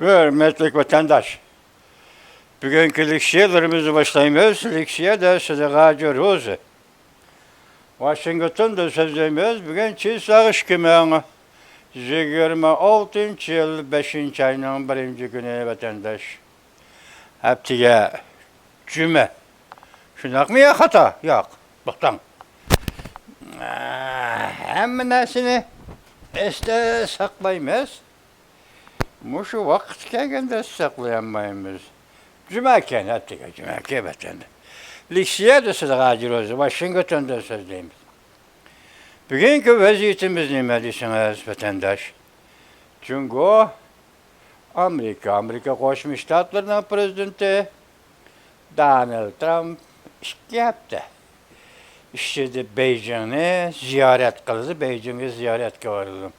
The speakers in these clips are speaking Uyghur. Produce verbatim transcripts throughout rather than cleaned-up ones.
ھۆرمەتلىك ۋەتەنداش، بۈگۈنكى لېكسىيەلىرىمىزنى باشلايمىز. لېكسىيەدە سىدىغاجى روزى. ۋاشىنگتوندا سۆزلەيمىز. بۈگۈن چىسلاغ ئىككى مىڭ يىگىرمە ئالتىنچى يىل بەشىنچى ئاينىڭ بىرىنچى كۈنى، ۋەتەنداش. ھەپتىگە جۈمە. شۇنداقمۇ يا خاتا؟ ياق. توختاڭ. ھەممە نەرسىنى ئەستە ساقلايمىز. مۇشۇ ۋاقىت كەلگەندە ساقلىيالمايمىز. جۈمە كۈنى، ئەتىگە جۈمە كۈنى ۋەتەندە. لېكسىيەدە سىدىغاجى روزى، ۋاشىنگتوندا سۆزلەيمىز. بۈگۈنكى ۋەزىيىتىمىز نېمە دېسىڭىز، ۋەتەنداش؟ جۇڭگو، ئامېرىكا، ئامېرىكا قوشما شتاتلىرىنىڭ پرېزىدېنتى دونالد ترامپ ئىككى ھەپتە ئىچىدە بېيجىڭنى زىيارەت قىلدى، بېيجىڭگە زىيارەتكە بارىدۇ.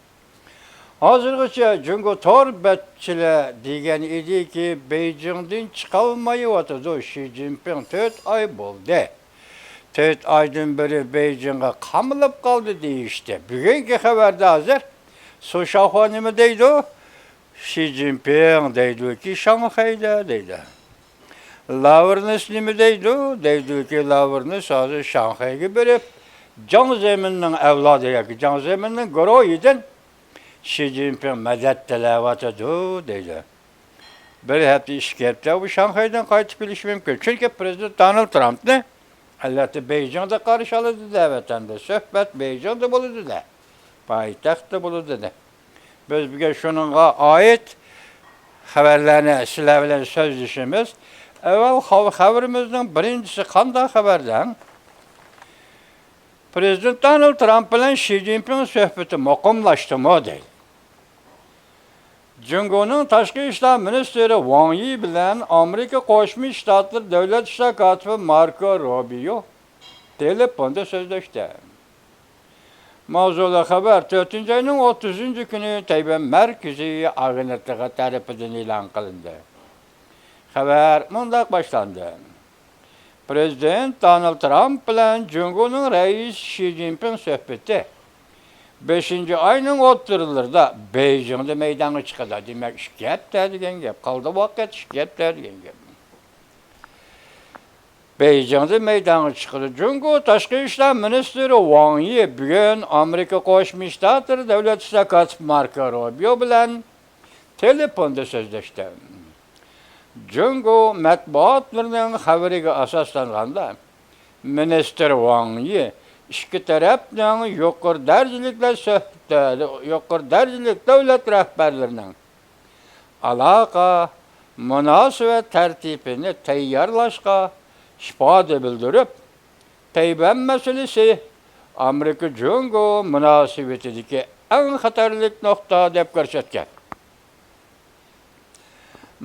ھازىرغىچە جۇڭگو تور بەتچىلەر دېگەن ئىدىكى، بېيجىڭدىن چىقالمايۋاتىدۇ شى جىنپىڭ، تۆت ئاي بولدى. تۆت ئايدىن بېرى بېيجىڭغا قامىلىپ قالدى دېيىشتى. بۈگۈنكى خەۋەردە ھازىر سۇ شاخۇا نېمە دەيدۇ؟ شى جىنپىڭ دەيدۇكى، شاڭخەيدە دەيدۇ. لاۋرېنس نېمە دەيدۇ؟ دەيدۇكى، لاۋرېنس ھازىر شاڭخەيگە بېرىپ، جاڭ زېمىننىڭ ئەۋلادى ياكى جاڭ زېمىننىڭ گۇرۇھىدىن شى جىنپىڭ مەدەت تىلەۋاتىدۇ دەيدۇ. بىر ھەپتە، ئىككى ھەپتە ئۇ شاڭخەيدىن قايتىپ كېلىشى مۇمكىن. چۈنكى پرېزىدېنت دونالد ترامپنى ئەلۋەتتە بېيجىڭدا قارشى ئالىدۇ-دە، ۋەتەندە سۆھبەت بېيجىڭدا بولىدۇ-دە، پايتەختتە بولىدۇ-دە. بىز بۈگۈن شۇنىڭغا ئائىت خەۋەرلەرنى سىلەر بىلەن سۆزلىشىمىز. ئەۋۋەل خەۋ-، خەۋىرىمىزنىڭ بىرىنچىسى قانداق خەۋەر دەڭ؟ پرېزىدېنت دونالد ترامپ بىلەن شى جىنپىڭ سۆھبىتى مۇقىملاشتىمۇ دەيدۇ. جۇڭگونىڭ تاشقى ئىشلار مىنىستىرى ۋاڭ يى بىلەن ئامېرىكا قوشما شتاتلىرى دۆلەت ئىشلار كاتىپى ماركو روبىيو تېلېفوندا سۆزلەشتى. ماۋزۇلۇق خەۋەر تۆتىنچى ئاينىڭ ئوتتۇزىنچى كۈنى تەيۋەن مەركىزىي ئاگېنتلىقى تەرىپىدىن ئېلان قىلىندى. خەۋەر مۇنداق باشلاندى. پرېزىدېنت دونالد ترامپ بىلەن جۇڭگونىڭ رەئىسى شى جىنپىڭ سۆھبىتى بەشىنچى ئاينىڭ ئوتتۇرىلىرىدا بېيجىڭدا مەيدانغا چىقىدۇ. دېمەك، ئىككى ھەپتە دېگەن گەپ. قالدى ۋاقىت، ئىككى ھەپتە دېگەن گەپ. بېيجىڭدا مەيدانغا چىقىدۇ. جۇڭگو تاشقى ئىشلار مىنىستىرى ۋاڭ يى بۈگۈن ئامېرىكا قوشما شتاتلىرى دۆلەت ئىشلار كاتىپى ماركو روبىيو بىلەن تېلېفوندا سۆزلەشتى. جۇڭگو مەتبۇئاتلىرىنىڭ خەۋىرىگە ئاساسلانغاندا، مىنىستىر ۋاڭ يى ئىككى تەرەپنىڭ يۇقىرى دەرىجىلىك سۆھبىتى، يۇقىرى دەرىجىلىك دۆلەت رەھبەرلىرىنىڭ ئالاقە، مۇناسىۋەت تەرتىپىنى تەييارلاشقا ئىپادە بىلدۈرۈپ، تەيۋەن مەسىلىسى ئامېرىكا جۇڭگو مۇناسىۋىتىدىكى ئەڭ خەتەرلىك نۇقتا دەپ كۆرسەتكەن.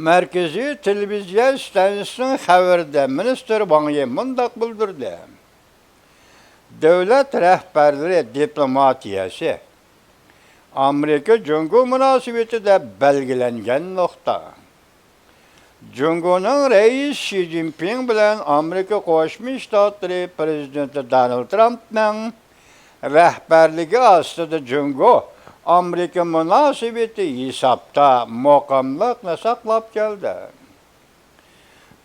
مەركىزىي تېلېۋىزىيە ئىستانسىسىنىڭ خەۋىرىدە مىنىستىر ۋاڭ يى مۇنداق بىلدۈردى: دۆلەت رەھبەرلىرى دىپلوماتىيەسى ئامېرىكا جۇڭگو مۇناسىۋىتىدە بەلگىلەنگەن نۇقتا. جۇڭگونىڭ رەئىسى شى جىنپىڭ بىلەن ئامېرىكا قوشما شتاتلىرى پرېزىدېنتى دونالد ترامپنىڭ رەھبەرلىكى ئاستىدا جۇڭگو ئامېرىكا مۇناسىۋىتى ھېسابتا مۇقىملىقنى ساقلاپ كەلدى.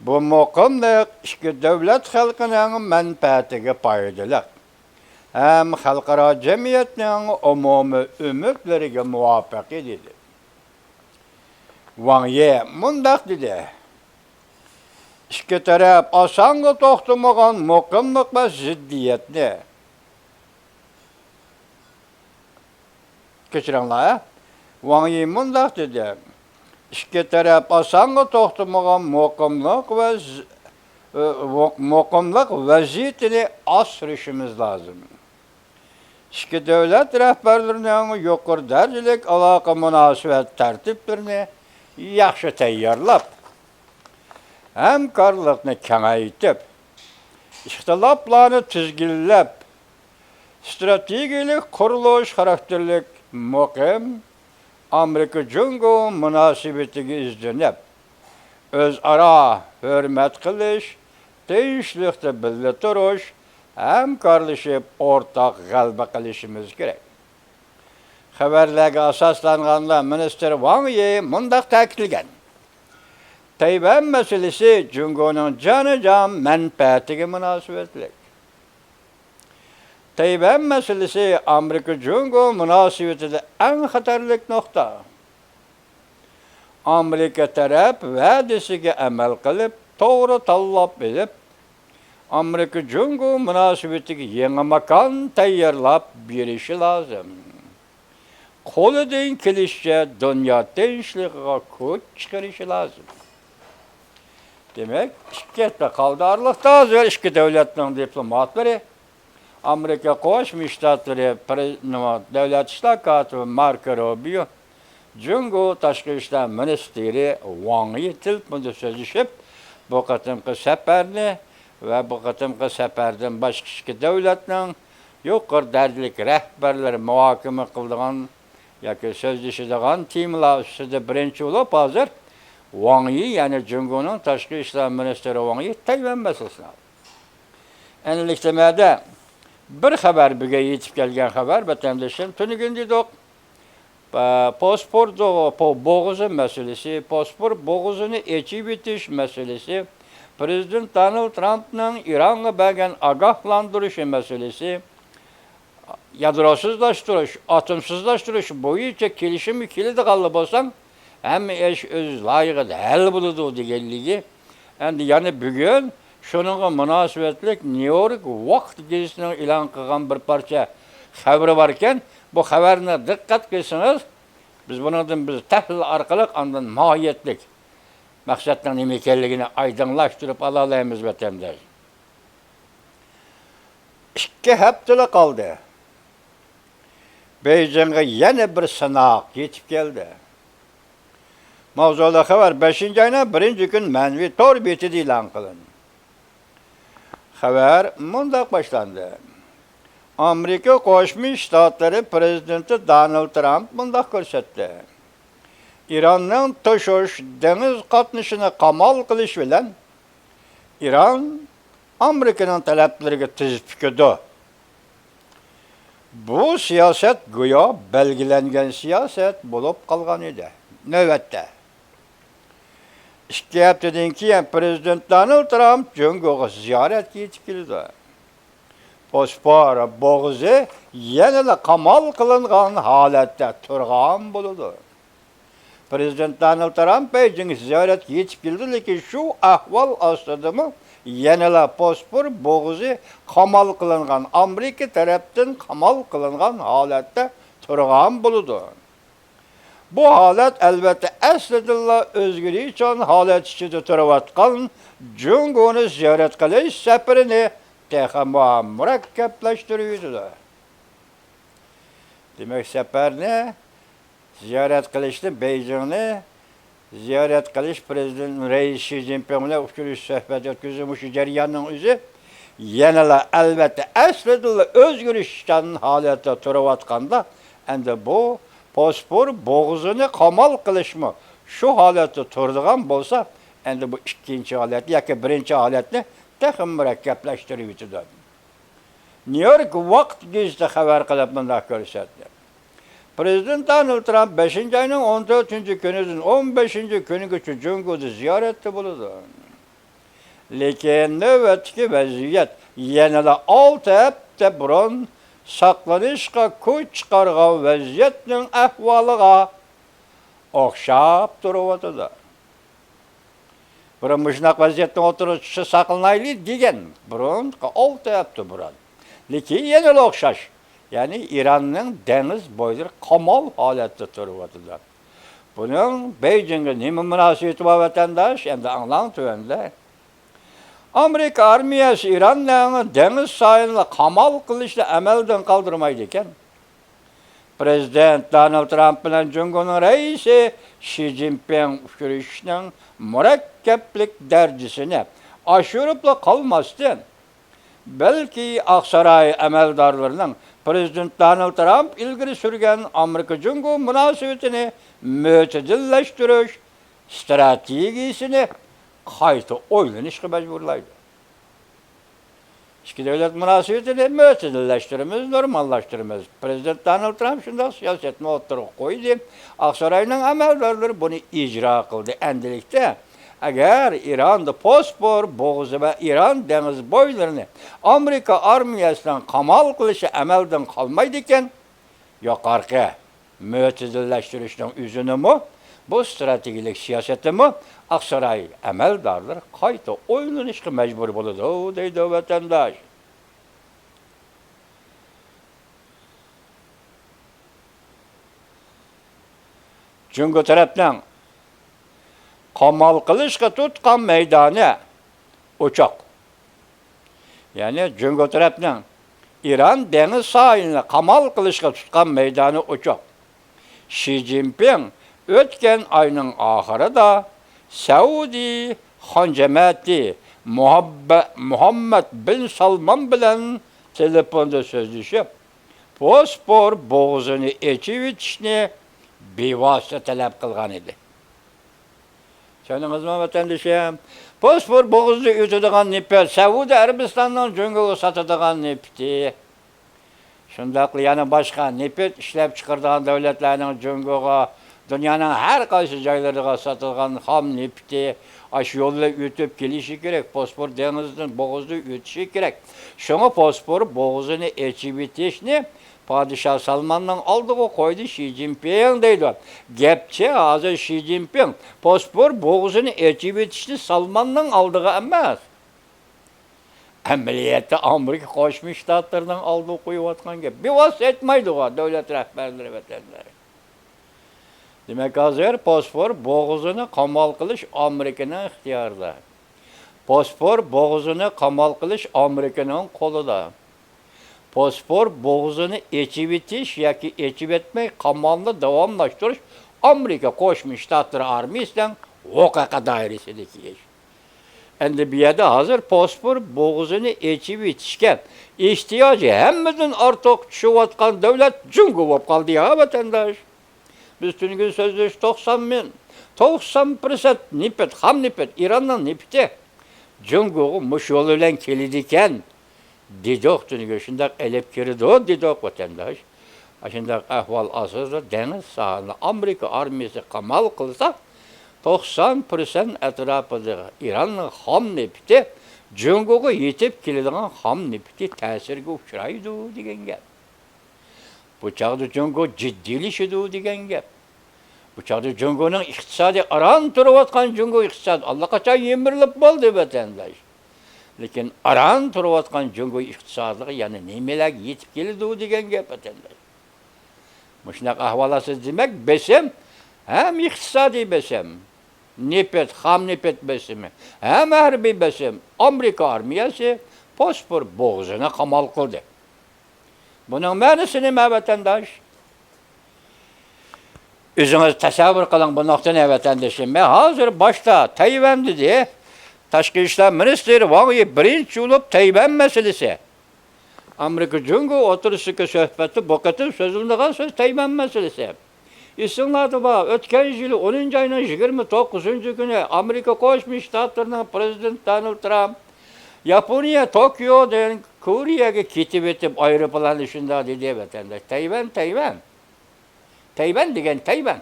بۇ مۇقىملىق ئىككى دۆلەت خەلقىنىڭ مەنپەئەتىگە پايدىلىق ھەم خەلقئارا جەمئىيەتنىڭ ئومۇمىي ئۈمىدلىرىگە مۇۋاپىق ئىدى. ۋاڭ يى مۇنداق دېدى: ئىككى تەرەپ ئاسانغا توختىمىغان مۇقىملىق ۋە زىددىيەتنى، كەچۈرۈڭلار، ۋاڭ يى مۇنداق دېدى: ئىككى تەرەپ ئاسانغا توختىمىغان مۇقىملىق ۋە ز-، ئى، مۇقىملىق ۋەزىيىتىنى ئاسرىشىمىز لازىم. ئىككى دۆلەت رەھبەرلىرىنىڭ يۇقىرى دەرىجىلىك ئالاقە مۇناسىۋەت تەرتىپلىرىنى ياخشى تەييارلاپ، ھەمكارلىقنى كېڭەيتىپ، ئىختىلاپلارنى تىزگىنلەپ، ئىستراتېگىيەلىك قۇرۇلۇش خاراكتېرلىك مۇقىم ئامېرىكا جۇڭگو مۇناسىۋىتىگە ئىزدىنىپ، ئۆزئارا ھۆرمەت قىلىش، تىنچلىقتا بىللە تۇرۇش، ھەمكارلىشىپ ئورتاق غەلىبە قىلىشىمىز كېرەك. خەۋەرلەرگە ئاساسلانغاندا، مىنىستىر ۋاڭ يى مۇنداق تەكىتلىگەن: تەيۋەن مەسىلىسى جۇڭگونىڭ جانىجان مەنپەئەتىگە مۇناسىۋەتلىك. تەيۋەن مەسىلىسى ئامېرىكا جۇڭگو مۇناسىۋىتىدە ئەڭ خەتەرلىك نۇقتا. ئامېرىكا تەرەپ ۋەدىسىگە ئەمەل قىلىپ، توغرا تاللاپ ئېلىپ، ئامېرىكا جۇڭگو مۇناسىۋىتىگە يېڭى ماكان تەييارلاپ بېرىشى لازىم. قولىدىن كېلىشىچە دۇنيا تىنچلىقىغا كۈچ چىقىرىشى لازىم. دېمەك، ئىككى ھەپتە قالدى ئارىلىقتا، ھازىر ئىككى دۆلەتنىڭ دىپلوماتلىرى، ئامېرىكا قوشما شتاتلىرى پرې-، نېمە، دۆلەت ئىشلار كاتىپى ماركو روبىيو، جۇڭگو تاشقى ئىشلار مىنىستىرى ۋاڭ يى تېلېفوندا سۆزلىشىپ، بۇ قېتىمقى سەپەرنى ۋە بۇ قېتىمقى سەپەردىن باشقا ئىككى دۆلەتنىڭ يۇقىرى دەرىجىلىك رەھبەرلىرى مۇھاكىمە قىلىدىغان ياكى سۆزلىشىدىغان تېمىلار ئۈستىدە بىرىنچى بولۇپ، ھازىر ۋاڭ يى، يەنى جۇڭگونىڭ تاشقى ئىشلار مىنىستىرى ۋاڭ يى تەيۋەن مەسىلىسىنى ئالدى. ئەنىلىكتە مەدە بىر خەۋەر، بۈگۈن يېتىپ كەلگەن خەۋەر، ۋەتەندىشىم، تۈنۈگۈن دېدۇق. پا-، پوسپور دو-، پو-، بوغۇزى مەسىلىسى، پوسپور بوغۇزىنى ئېچىۋېتىش مەسىلىسى، پرېزىدېنت دونالد ترامپنىڭ ئىرانغا بەرگەن ئاگاھلاندۇرۇشى مەسىلىسى، يادروسىزلاشتۇرۇش، ئاتومسىزلاشتۇرۇش بويىچە كېلىشىمگە كېلىدىغانلا بولساڭ، ھەممە ئىش ئۆز لايىقىدا ھەل بولىدۇ دېگەنلىكى. ئەمدى يەنە بۈگۈن شۇنىڭغا مۇناسىۋەتلىك نيۇ يورك ۋاقىت گېزىتىنىڭ ئېلان قىلغان بىر پارچە خەۋىرى باركەن. بۇ خەۋەرنى دىققەت قىلسىڭىز، بىز بۇنىڭدىن بىز تەھلىل ئارقىلىق ئاندىن ماھىيەتلىك مەقسەتنىڭ نېمە ئىكەنلىكىنى ئايدىڭلاشتۇرۇپ ئالالايمىز، ۋەتەنداش. ئىككى ھەپتىلا قالدى. بېيجىڭغا يەنە بىر سىناق يېتىپ كەلدى. ماۋزۇلۇق خەۋەر بەشىنچى ئاينىڭ بىرىنچى كۈنى مەنىۋى تور بېتىدە ئېلان قىلىندى. خەۋەر مۇنداق باشلاندى. ئامېرىكا قوشما شتاتلىرى پرېزىدېنتى دونالد ترامپ مۇنداق كۆرسەتتى: ئىراننىڭ توشۇش دېڭىز قاتنىشىنى قامال قىلىش بىلەن ئىران ئامېرىكىنىڭ تەلەپلىرىگە تىز پۈكىدۇ. بۇ سىياسەت گويا بەلگىلەنگەن سىياسەت بولۇپ قالغان ئىدى. نۆۋەتتە، ئىككى ھەپتىدىن كېيىن پرېزىدېنت دونالد ترامپ جۇڭگوغا زىيارەتكە يېتىپ كېلىدۇ. بوسپور بوغۇزى يەنىلا قامال قىلىنغان ھالەتتە تۇرغان بولىدۇ. پرېزىدېنت دونالد ترامپ بېيجىڭغا زىيارەتكە يېتىپ كېلىدۇ، لېكىن شۇ ئەھۋال ئاستىدىمۇ يەنىلا بوسپور بوغۇزى قامال قىلىنغان، ئامېرىكا تەرەپتىن قامال قىلىنغان ھالەتتە تۇرغان بولىدۇ. بۇ ھالەت، ئەلۋەتتە، ئەسلىدىنلا ئۆزگىرىشچان ھالەت ئىچىدە تۇرۇۋاتقان جۇڭگونى زىيارەت قىلىش سەپىرىنى تېخىمۇ مۇرەككەپلەشتۈرۈۋېتىدۇ. دېمەك، سەپەرنى زىيارەت قىلىشنى، بېيجىڭنى زىيارەت قىلىش، پرېزىدېنت رەئىس شى جىنپىڭ بىلەن ئۇچرىشىش، سۆھبەت ئۆتكۈزۈش، مۇشۇ جەرياننىڭ ئۆزى يەنىلا، ئەلۋەتتە، ئەسلىدىنلا ئۆزگىرىشچان ھالەتتە تۇرۇۋاتقاندا، ئەمدى بۇ بوسپور بوغۇزىنى قامال قىلىشمۇ شۇ ھالەتتە تۇرىدىغان بولسا، ئەمدى بۇ ئىككىنچى ھالەت ياكى بىرىنچى ھالەتنى تېخىمۇ مۇرەككەپلەشتۈرۈۋېتىدۇ. نيۇ يورك ۋاقىت گېزىتى خەۋەر قىلىپ مۇنداق كۆرسەتتى: پرېزىدېنت دونالد ترامپ بەشىنچى ئاينىڭ ئون تۆتىنچى كۈنىدىن ئون بەشىنچى كۈنىگىچە جۇڭگودا زىيارەتتە بولىدۇ. لېكىن نۆۋەتتىكى ۋەزىيەت يەنىلا ئالتە ھەپتە بۇرۇن ساقلىنىشقا كۈچ چىقارغان ۋەزىيەتنىڭ ئەھۋالىغا ئوخشاپ تۇرۇۋاتىدۇ. بۇرۇن مۇشۇنداق ۋەزىيەتنىڭ ئوتتۇرىغا چىقىشى ساقلىنايلى دېگەن، بۇرۇنقى ئالتە ھەپتە بۇرۇن. لېكىن يەنىلا ئوخشاش، يەنى ئىراننىڭ دېڭىز بويلىرى قامال ھالەتتە تۇرۇۋاتىدۇ. بۇنىڭ بېيجىڭغا نېمە مۇناسىۋىتى بار، ۋەتەنداش؟ ئەمدى ئاڭلاڭ تۆۋەندە. ئامېرىكا ئارمىيەسى ئىراننىڭ دېڭىز ساھىلىنى قامال قىلىشنى ئەمەلدىن قالدۇرمايدىكەن. پرېزىدېنت دونالد ترامپ بىلەن جۇڭگونىڭ رەئىسى شى جىنپىڭ ئۇچرىشىشنىڭ مۇرەككەپلىك دەرىجىسىنى ئاشۇرۇپلا قالماستىن، بەلكى ئاقساراي ئەمەلدارلىرىنىڭ پرېزىدېنت دونالد ترامپ ئىلگىرى سۈرگەن ئامېرىكا جۇڭگو مۇناسىۋىتىنى مۆتىدىللەشتۈرۈش ئىستراتېگىيىسىنى قايتا ئويلىنىشقا مەجبۇرلايدۇ. ئىككى دۆلەت مۇناسىۋىتىنى مۆتىدىللەشتۈرىمىز، نورماللاشتۇرىمىز. پىرېزىدېنت دونالد ترامپ شۇنداق سىياسەتنى ئوتتۇرىغا قويدى. ئاقساراينىڭ ئەمەلدارلىرى بۇنى ئىجرا قىلدى. ئەندىلىكتە، ئەگەر ئىراندا فوسفور بوغۇزى ۋە ئىران دېڭىز بويلىرىنى ئامېرىكا ئارمىيەسىنىڭ قامال قىلىشى ئەمەلدىن قالمايدىكەن، يۇقىرىقى مۆتىدىللەشتۈرۈشنىڭ ئۆزىنىمۇ، بۇ ئىستراتېگىيەلىك سىياسەتنىمۇ ئاقساراي ئەمەلدارلىرى قايتا ئويلىنىشقا مەجبۇر بولىدۇ، دەيدۇ ۋەتەنداش. جۇڭگو تەرەپنىڭ قامال قىلىشقا تۇتقان مەيدانى ئوچۇق. يەنى جۇڭگو تەرەپنىڭ ئىران دېڭىز ساھىلىنى قامال قىلىشقا تۇتقان مەيدانى ئوچۇق. شى جىنپىڭ ئۆتكەن ئاينىڭ ئاخىرىدا سەئۇدى خان جەمەتى مۇھەببە-، مۇھەممەد بىن سالمان بىلەن تېلېفوندا سۆزلىشىپ، فوسفور بوغۇزىنى ئېچىۋېتىشنى بىۋاسىتە تەلەپ قىلغان ئىدى. چۈشەندىڭىزمۇ، ۋەتەندىشىم؟ فوسفور بوغۇزىدا ئۆتىدىغان نېفىت، سەئۇدى ئەرەبىستاننىڭ جۇڭگوغا ساتىدىغان نېفىتى، شۇنداقلا يەنە باشقا نېفىت ئىشلەپچىقىرىدىغان دۆلەتلەرنىڭ جۇڭگوغا دۇنيانىڭ ھەر قايسى جايلىرىغا ساتىدىغان خام نېفىتى ئاشۇ يولدا ئۆتۈپ كېلىشى كېرەك، فوسفور دېڭىزىدىن، بوغۇزدا ئۆتۈشى كېرەك. شۇڭا فوسفور بوغۇزىنى ئېچىۋېتىشنى پادىشاھ سالماننىڭ ئالدىغا قويدى شى جىنپىڭ دەيدۇ. گەپچە ھازىر شى جىنپىڭ فوسفور بوغۇزىنى ئېچىۋېتىشنى سالماننىڭ ئالدىغا ئەمەس، ئەمەلىيەتتە ئامېرىكا قوشما شتاتلىرىنىڭ ئالدىغا قويۇۋاتقان گەپ. بىۋاسىتە ئېيتمايدىغۇ دۆلەت رەھبەرلىرى، ۋەتەندىلەر. دېمەك، ھازىر فوسفور بوغۇزىنى قامال قىلىش ئامېرىكىنىڭ ئىختىيارىدا. فوسفور بوغۇزىنى قامال قىلىش ئامېرىكىنىڭ قولىدا. فوسفور بوغۇزىنى ئېچىۋېتىش ياكى ئېچىۋەتمەي قامالنى داۋاملاشتۇرۇش ئامېرىكا قوشما شتاتلىرى ئارمىيىسىنىڭ ھوقۇقى دائىرىسىدىكى ئىش. ئەمدى بۇ يەردە ھازىر فوسفور بوغۇزىنى ئېچىۋېتىشكە ئېھتىياجى ھەممىدىن ئارتۇق چۈشۈۋاتقان دۆلەت جۇڭگو بولۇپ قالدى يا، ۋەتەنداش. بىز تۈنۈگۈن سۆزلىشىپ، توقسان مىڭ، توقسان پىرسەنت نېفىت، خام نېفىت، ئىراننىڭ نېفىتى جۇڭگوغا مۇشۇ يول بىلەن كېلىدىكەن دېدۇق تۈنۈگۈن، شۇنداق ئېلىپ كىرىدۇ دېدۇق، ۋەتەنداش. ئاشۇنداق ئەھۋال ئاستىدا دېڭىز ساھىلىنى ئامېرىكا ئارمىيىسى قامال قىلسا، توقسان پىرسەنت ئەتراپىدا ئىراننىڭ خام نېفىتى جۇڭگوغا يېتىپ كېلىدىغان خام نېفىتى تەسىرگە ئۇچرايدۇ دېگەن گەپ. بۇ چاغدا جۇڭگو جىددىيلىشىدۇ دېگەن گەپ. بۇ چاغدا جۇڭگونىڭ ئىقتىسادى، ئاران تۇرۇۋاتقان جۇڭگو ئىقتىسادى ئاللىقاچان يىمىرىلىپ بولدى، ۋەتەنداش. لېكىن ئاران تۇرۇۋاتقان جۇڭگو ئىقتىسادىغا يەنە نېمىلەر يېتىپ كېلىدۇ دېگەن گەپ، ۋەتەنداش. مۇشۇنداق ئەھۋال ئاستىدا، دېمەك، بېسىم، ھەم ئىقتىسادىي بېسىم، نېفىت، خام نېفىت بېسىمى، ھەم ھەربىي بېسىم، ئامېرىكا ئارمىيەسى فوسفور بوغۇزىنى قامال قىلدى. بۇنىڭ مەنىسى نېمە، ۋەتەنداش؟ ئۆزىڭىز تەسەۋۋۇر قىلىڭ بۇ نۇقتىنى، ۋەتەندىشىم. مەن ھازىر باشتا تەيۋەن دېدى. تاشقى ئىشلار مىنىستىرى ۋاڭ يى بىرىنچى بولۇپ تەيۋەن مەسىلىسى. ئامېرىكا جۇڭگو ئوتتۇرىسىدىكى سۆھبەتتە بۇ قېتىم سۆزلىنىدىغان سۆز تەيۋەن مەسىلىسى. ئېسىڭلاردا بار، ئۆتكەن يىلى ئونىنچى ئاينىڭ يىگىرمە توققۇزىنچى كۈنى ئامېرىكا قوشما شتاتلىرىنىڭ پىرېزىدېنتى دونالد ترامپ ياپونىيە توكيودىن كورېيەگە كېتىۋېتىپ، ئايروپىلاندا شۇنداق دېدى، ۋەتەنداش، تەيۋەن، تەيۋەن. تەيۋەن دېگەن تەيۋەن.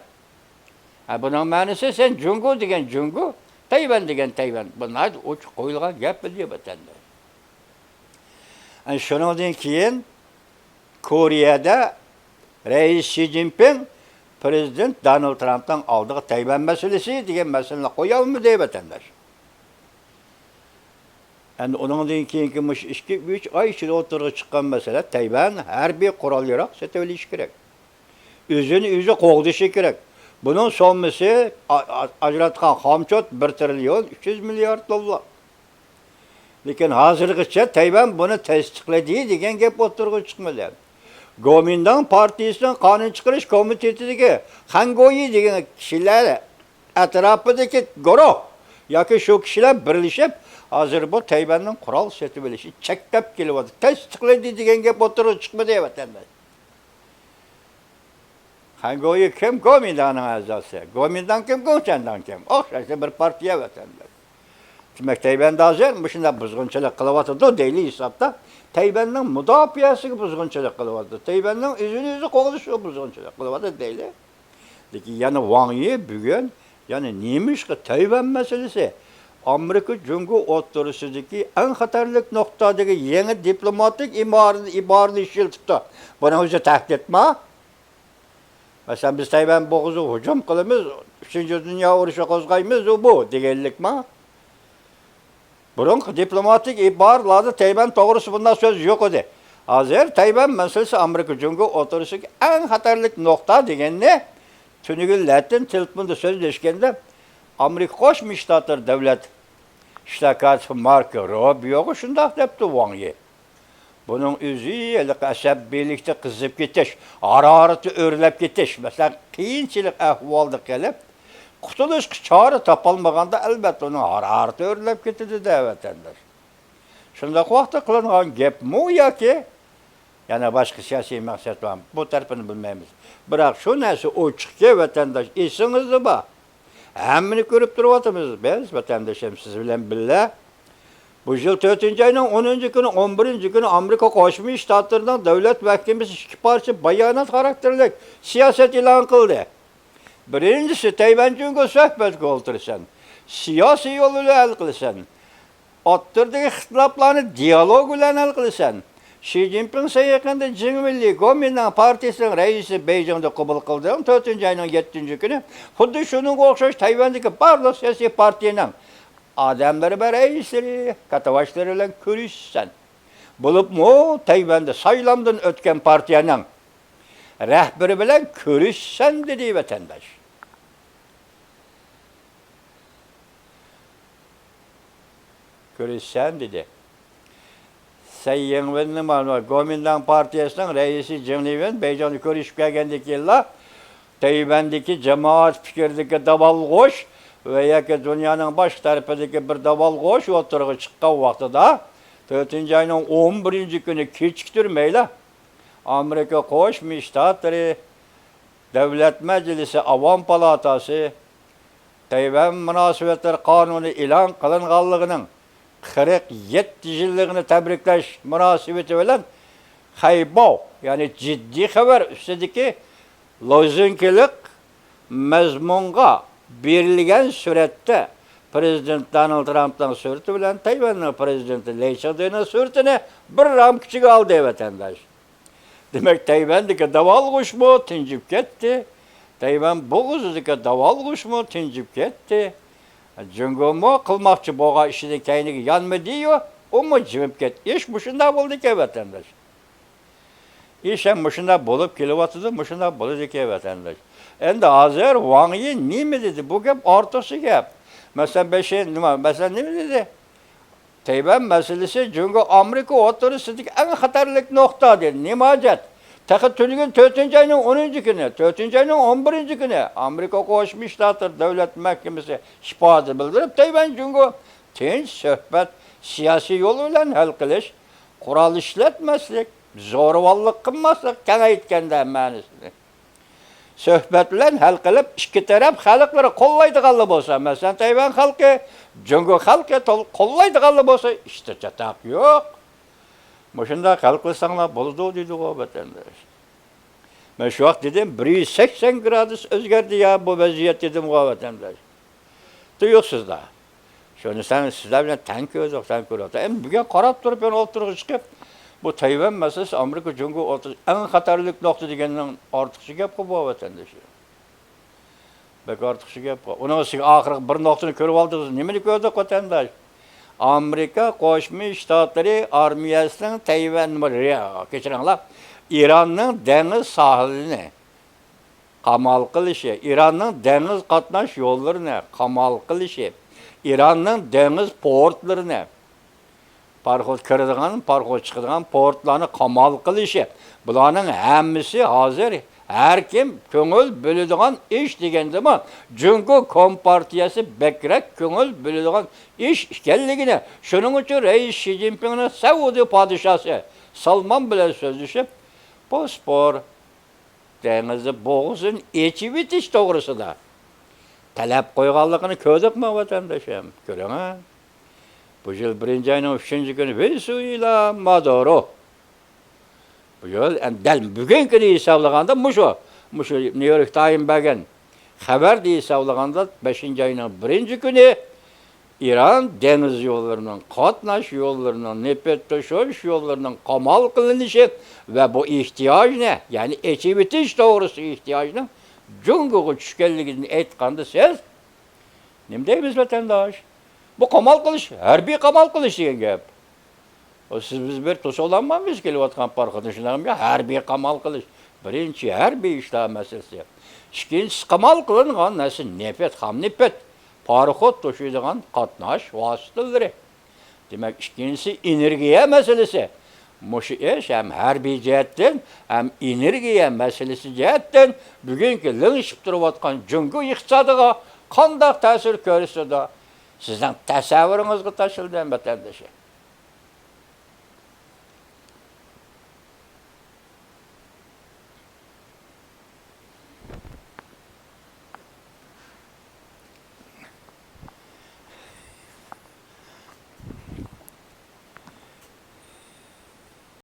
ھە، بۇنىڭ مەنىسى، سەن جۇڭگو دېگەن جۇڭگو، تەيۋەن دېگەن تەيۋەن. بۇ ناھايىتى ئوچۇق قويۇلغان گەپ، بىلدى ۋەتەنداش. ئەنە شۇنىڭدىن كېيىن كورېيەدە رەئىس شى جىنپىڭ پىرېزىدېنت دونالد ترامپنىڭ ئالدىغا تەيۋەن مەسىلىسى دېگەن مەسىلىنى قويالمىدى، ۋەتەنداش. ئەمدى ئۇنىڭدىن كېيىنكى مۇشۇ ئىككى، ئۈچ ئاي ئىچىدە ئوتتۇرىغا چىققان مەسىلە، تەيۋەن ھەربىي قورال-ياراغ سېتىۋېلىشى كېرەك. ئۆزىنى ئۆزى قوغدىشى كېرەك. بۇنىڭ سوممىسى، ئا-، ئا-، ئاجراتقان خامچوت بىر تىرىليون ئۈچ يۈز مىليارد دوللار. لېكىن ھازىرغىچە تەيۋەن بۇنى تەستىقلىدى دېگەن گەپ ئوتتۇرىغا چىقمىدى. گومىنداڭ پارتىيىسىنىڭ قانۇن چىقىرىش كومىتېتىدىكى خەن گويى دېگەن كىشىلەر ئەتراپىدىكى گۇرۇھ ياكى شۇ كىشىلەر بىرلىشىپ، ھازىر بۇ تەيۋەننىڭ قورال سېتىۋېلىشىنى چەكلەپ كېلىۋاتىدۇ. تەستىقلىدى دېگەن گەپ ئوتتۇرىغا چىقمىدى، ۋەتەنداش. خەن گويى كىم؟ گومىنداڭنىڭ ئەزاسى. گومىنداڭ كىم؟ گوڭچەنداڭ كىم؟ ئوخشاشلا بىر پارتىيە، ۋەتەنداش. دېمەك، تەيۋەندە ھازىر مۇشۇنداق بۇزغۇنچىلىق قىلىۋاتىدۇ دەيلى ھېسابتا. تەيۋەننىڭ مۇداپىئەسىگە بۇزغۇنچىلىق قىلىۋاتىدۇ. تەيۋەننىڭ ئۆزىنى ئۆزى قوغدىشىغا بۇزغۇنچىلىق قىلىۋاتىدۇ دەيلى. لېكىن يەنە ۋاڭ يى بۈگۈن، يەنە نېمىشقا تەيۋەن مەسىلىسى ئامېرىكا جۇڭگو ئوتتۇرىسىدىكى ئەڭ خەتەرلىك نۇقتا دېگەن يېڭى دىپلوماتىك ئىبارىنى، ئىبارىنى ئىشلىتىپتۇ؟ بۇنىڭ ئۆزى تەھدىتما؟ مەسىلەن، بىز تەيۋەن بوغۇزىغا ھۇجۇم قىلىمىز، ئۈچىنچى دۇنيا ئۇرۇشى قوزغايمىز، ئۇ بۇ دېگەنلىكما؟ بۇرۇنقى دىپلوماتىك ئىبارىلەردە تەيۋەن توغرىسى بۇنداق سۆز يوق ئىدى. ھازىر تەيۋەن مەسىلىسى ئامېرىكا جۇڭگو ئوتتۇرىسىدىكى ئەڭ خەتەرلىك نۇقتا دېگەننى تۈنۈگۈن لەتىن تېلېفوندا سۆزلەشكەندە، ئامېرىكا قوشما شتاتلىرى دۆلەت ئىشلار كاتىپى ماركو روبىيوغا شۇنداق دەپتۇ ۋاڭ يى. بۇنىڭ ئۆزى ھېلىقى ئەسەبىيلىكتە قىزىپ كېتىش، ھارارىتى ئۆرلەپ كېتىش، مەسىلەن، قىيىنچىلىق ئەھۋالدا قېلىپ، قۇتۇلۇشقا چارە تاپالمىغاندا، ئەلۋەتتە، ئۇنىڭ ھارارىتى ئۆرلەپ كېتىدۇ-دە، ۋەتەنداش. شۇنداق ۋاقىتتا قىلىنغان گەپمۇ ياكى يەنە باشقا سىياسىي مەقسەت بارمۇ؟ بۇ تەرىپىنى بىلمەيمىز. بىراق، شۇ نەرسە ئوچۇقكى، ۋەتەنداش، ئېسىڭىزدە بار. ھەممىنى كۆرۈپ تۇرۇۋاتىمىز بىز، ۋەتەنداشلىرىم، سىز بىلەن بىللە. بۇ يىل تۆتىنچى ئاينىڭ ئونىنچى كۈنى، ئون بىرىنچى كۈنى ئامېرىكا قوشما شتاتلىرىنىڭ دۆلەت مەھكىمىسى ئىككى پارچە بايانات خاراكتېرلىك سىياسەت ئېلان قىلدى. بىرىنچىسى، تەيۋەن جۇڭگو سۆھبەتكە ئولتۇرىسەن، سىياسىي يول بىلەن ھەل قىلىسەن، ئوتتۇرىدىكى ئىختىلاپلارنى دىيالوگ بىلەن ھەل قىلىسەن. شى جىنپىڭ سەن يېقىندا جېڭ ۋېنلى، گومىنداڭ پارتىيىسىنىڭ رەئىسى، بېيجىڭدا قوبۇل قىلدىڭ، تۆتىنچى ئاينىڭ يەتتىنچى كۈنى. خۇددى شۇنىڭغا ئوخشاش تەيۋەندىكى بارلىق سىياسىي پارتىيىنىڭ ئادەملىرى ۋە رەئىسلىرى، كاتتىباشلىرى بىلەن كۆرۈشىسەن. بولۇپمۇ تەيۋەندە سايلامدىن ئۆتكەن پارتىيەنىڭ رەھبىرى بىلەن كۆرۈشىسەن، دېدى ۋەتەنداش. كۆرۈشىسەن، دېدى. سەي يىڭۋېننى، گومىنداڭ پارتىيەسىنىڭ رەئىسى جېڭ لىۋېن بېيجىڭدا كۆرۈشۈپ كەلگەندىن كېيىنلا، تەيۋەندىكى جامائەت پىكرىدىكى داۋالغۇش ۋە ياكى دۇنيانىڭ باشقا تەرىپىدىكى بىر داۋالغۇش ئوتتۇرىغا چىققان ۋاقتىدا، تۆتىنچى ئاينىڭ ئون بىرىنچى كۈنى كېچىكتۈرمەيلا، ئامېرىكا قوشما شتاتلىرى دۆلەت مەجلىسى ئاۋام پالاتاسى تەيۋەن مۇناسىۋەتلىرى قانۇنى ئېلان قىلىنغانلىقىنىڭ قىرىق يەتتە يىللىقىنى تەبرىكلەش مۇناسىۋىتى بىلەن خەيباۋ، يەنى جىددىي خەۋەر ئۈستىدىكى لوزۇنكىلىق مەزمۇنغا بېرىلگەن سۈرەتتە پرېزىدېنت دونالد ترامپنىڭ سۈرىتى بىلەن تەيۋەننىڭ پرېزىدېنتى لەي چىڭدېنىڭ سۈرىتىنى بىر رامكا ئىچىگە ئالدى، ۋەتەنداش. دېمەك، تەيۋەندىكى داۋالغۇشمۇ تىنجىپ كەتتى. تەيۋەن بوغۇزىدىكى داۋالغۇشمۇ تىنجىپ كەتتى. جۇڭگومۇ قىلماقچى بولغان ئىشىدىن كەينىگە يانمىدىيۇ، ئۇمۇ جىمىپ كەتتى. ئىش مۇشۇنداق بولدىكەن، ۋەتەنداش. ئىش ھەم مۇشۇنداق بولۇپ كېلىۋاتىدۇ، مۇشۇنداق بولىدىكەن، ۋەتەنداش. ئەمدى ھازىر ۋاڭ يى نېمە دېدى؟ بۇ گەپ ئارتۇقچە گەپ. مەسىلەن، بەشى نېمە؟ مەسىلەن، نېمە دېدى؟ تەيۋەن مەسىلىسى جۇڭگو ئامېرىكا ئوتتۇرىسىدىكى ئەڭ خەتەرلىك نۇقتا، دېدى. نېمە ھاجەت؟ تېخى تۈنۈگۈن تۆتىنچى ئاينىڭ ئونىنچى كۈنى، تۆتىنچى ئاينىڭ ئون بىرىنچى كۈنى ئامېرىكا قوشما شتاتلىرى دۆلەت مەھكىمىسى ئىپادە بىلدۈرۈپ، تەيۋەن جۇڭگو تىنچ سۆھبەت، سىياسىي يول بىلەن ھەل قىلىش، قورال ئىشلەتمەسلىك، زورىۋاللىق قىلماسلىق، كەڭ ئېيتقاندا مەنىسىنى. سۆھبەت بىلەن ھەل قىلىپ، ئىككى تەرەپ خەلقلىرى قوللايدىغانلا بولسا، مەسىلەن، تەيۋەن خەلقى، جۇڭگو خەلقى تول-، قوللايدىغانلا بولسا، ئىشتا چاتاق يوق. مۇشۇنداق ھەل قىلساڭلار بولىدۇ، دېدىغۇ ۋەتەنداش. مەن شۇ ۋاقىت دېدىم، بىر يۈز سەكسەن گرادۇس ئۆزگەردى يا بۇ ۋەزىيەت، دېدىمغۇ ۋەتەنداش. تۇيۇقسىزلا. شۇنى سەن، سىلەر بىلەن تەڭ كۆردۇق، تەڭ كۆرۈۋاتىمىز. ئەمدى بۈگۈن قاراپ تۇرۇپ، يەنە ئوتتۇرىغا چىقىپ، بۇ تەيۋەن مەسىلىسى ئامېرىكا جۇڭگو ئوتتۇرىسى ئەڭ خەتەرلىك نۇقتا دېگەننىڭ ئارتۇقچە گەپقۇ بۇ، ۋەتەنداش. بەك ئارتۇقچە گەپقۇ. ئۇنىڭ ئۈستىگە ئاخىرقى بىر نۇقتىنى كۆرۈۋالدىڭىز. نېمىنى كۆردۇق، ۋەتەنداش؟ ئامېرىكا قوشما شتاتلىرى ئارمىيەسىنىڭ تەيۋەن، كەچۈرۈڭلار، ئىراننىڭ دېڭىز ساھىلىنى قامال قىلىشى، ئىراننىڭ دېڭىز قاتناش يوللىرىنى قامال قىلىشى، ئىراننىڭ دېڭىز پورتلىرىنى، پاراخوت كىرىدىغان، پاراخوت چىقىدىغان پورتلارنى قامال قىلىشى، بۇلارنىڭ ھەممىسى ھازىر ھەر كىم كۆڭۈل بۆلىدىغان ئىش دېگەندىمۇ، جۇڭگو كومپارتىيەسى بەكرەك كۆڭۈل بۆلىدىغان ئىش ئىكەنلىكىنى، شۇنىڭ ئۈچۈن رەئىس شى جىنپىڭنىڭ سەئۇدى پادىشاسى سالمان بىلەن سۆزلىشىپ، بوسپور دېڭىزى بوغۇزىنى ئېچىۋېتىش توغرىسىدا تەلەپ قويغانلىقىنى كۆردۇقمۇ، ۋەتەنداشىم؟ كۆرۈڭە. بۇ يىل بىرىنچى ئاينىڭ ئۈچىنچى كۈنى ۋېنېسۇېلا مادۇرو. بۇ يىل، ئەمدى دەل بۈگۈنكىنى ھېسابلىغاندا مۇشۇ، مۇشۇ نيۇ يورك تايم بەرگەن خەۋەردە ھېسابلىغاندا بەشىنچى ئاينىڭ بىرىنچى كۈنى ئىران دېڭىز يوللىرىنىڭ، قاتناش يوللىرىنىڭ، نېفىت توشۇش يوللىرىنىڭ قامال قىلىنىشى ۋە بۇ ئېھتىياجنى، يەنى ئېچىۋېتىش توغرىسىدىكى ئېھتىياجنىڭ جۇڭگوغا چۈشكەنلىكىنى ئېيتقاندا سىز، نېمە دەيمىز، ۋەتەنداش؟ بۇ قامال قىلىش، ھەربىي قامال قىلىش دېگەن گەپ. ئۇ سىز بىز بىر توسۇۋالالمايمىز كېلىۋاتقان پاراخوتنى، شۇنداقمۇ؟ ھەربىي قامال قىلىش. بىرىنچى، ھەربىي ئىشلار مەسىلىسى. ئىككىنچىسى، قامال قىلىنغان نەرسە نېفىت، خام نېفىت، پاراخوت توشۇيدىغان قاتناش ۋاسىتىلىرى. دېمەك، ئىككىنچىسى ئېنېرگىيە مەسىلىسى. مۇشۇ ئىش ھەم ھەربىي جەھەتتىن، ھەم ئېنېرگىيە مەسىلىسى جەھەتتىن بۈگۈنكى لىڭشىپ تۇرۇۋاتقان جۇڭگو ئىقتىسادىغا قانداق تەسىر كۆرسىتىدۇ؟ سىزنىڭ تەسەۋۋۇرىڭىزغا تاشلىدىم، ۋەتەندىشىم.